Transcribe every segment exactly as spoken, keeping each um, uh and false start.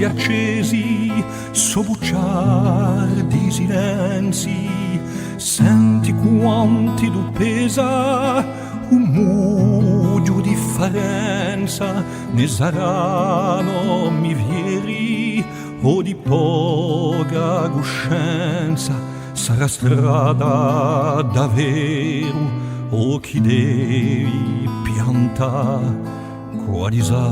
Accesi, sò buciardi silenzi, senti quantu ti pesa u mughju di diffarenza, ne saranu mivieri o di poca cuscenza, sarà strada daveru o chì devi piantà. Quali sà,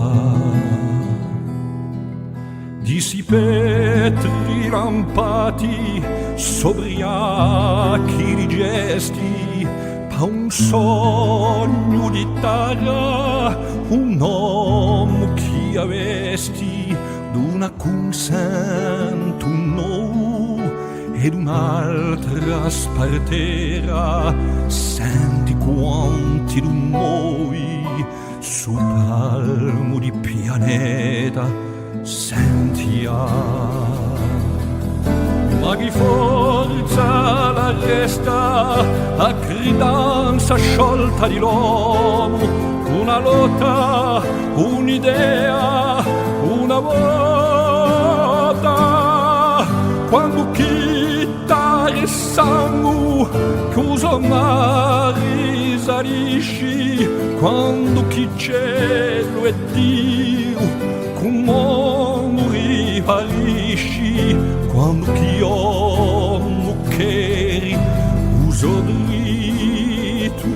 di sti petri lampati, sò briachi di gesti, pà un sognu di tarra, un omu chì avesti, d'una cunsentu novu è d'un'altra spartera, senti quantu ti movi, su palmu di pianeta, senti a. Ma chì forza l'arresta a cridanza sciolta di l'omu, una lotta, un'idea, una vota, quandu chì tare sangu, chì u so mari s'arisci, quandu chì celu è Diu, chì u mondu riparisci, quandu chì omu cheri u so drittu.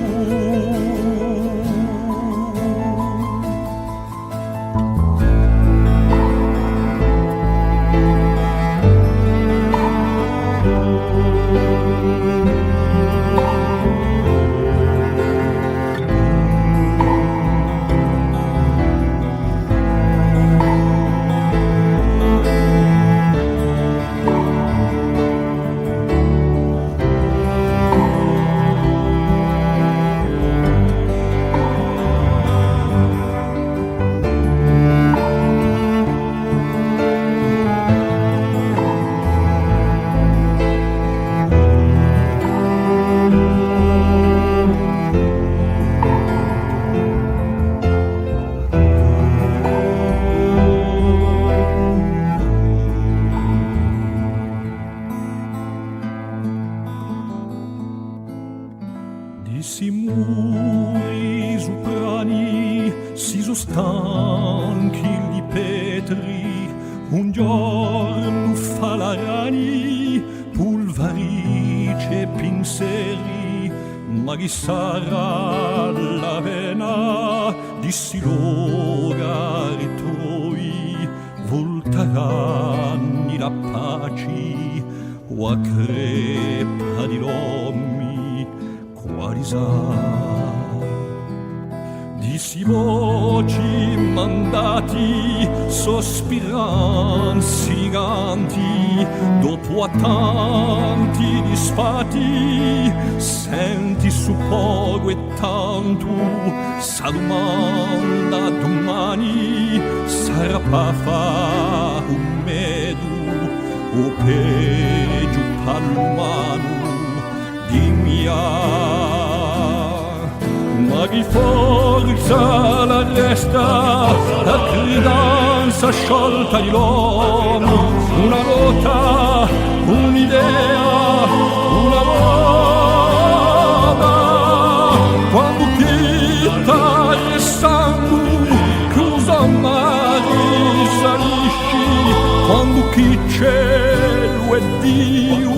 Di sti muri suprani si sò stanchi li petri, un ghjornu falarani pulvarici è pinseri, ma chì sarà l'avvena di sti logari toi, vultarani la paci o a crepa di l'omi, quali sà. Di sti voci mandati, sò spiranzi canti, dopu à tanti disfatti, senti stu pocu è tantu, sta dumanda dumani sarà pà fà u medu, o peghju pà l'umanu, dimmi, ah, ma chì forza l'arresta a cridanza sciolta di l'omu, una lotta, un'idea, una vota, quandu chì tare sangu, chì u so mari s'arisci, quandu chì celu è Diu,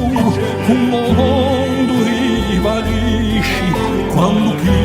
chì u mondu riparisci, quandu chì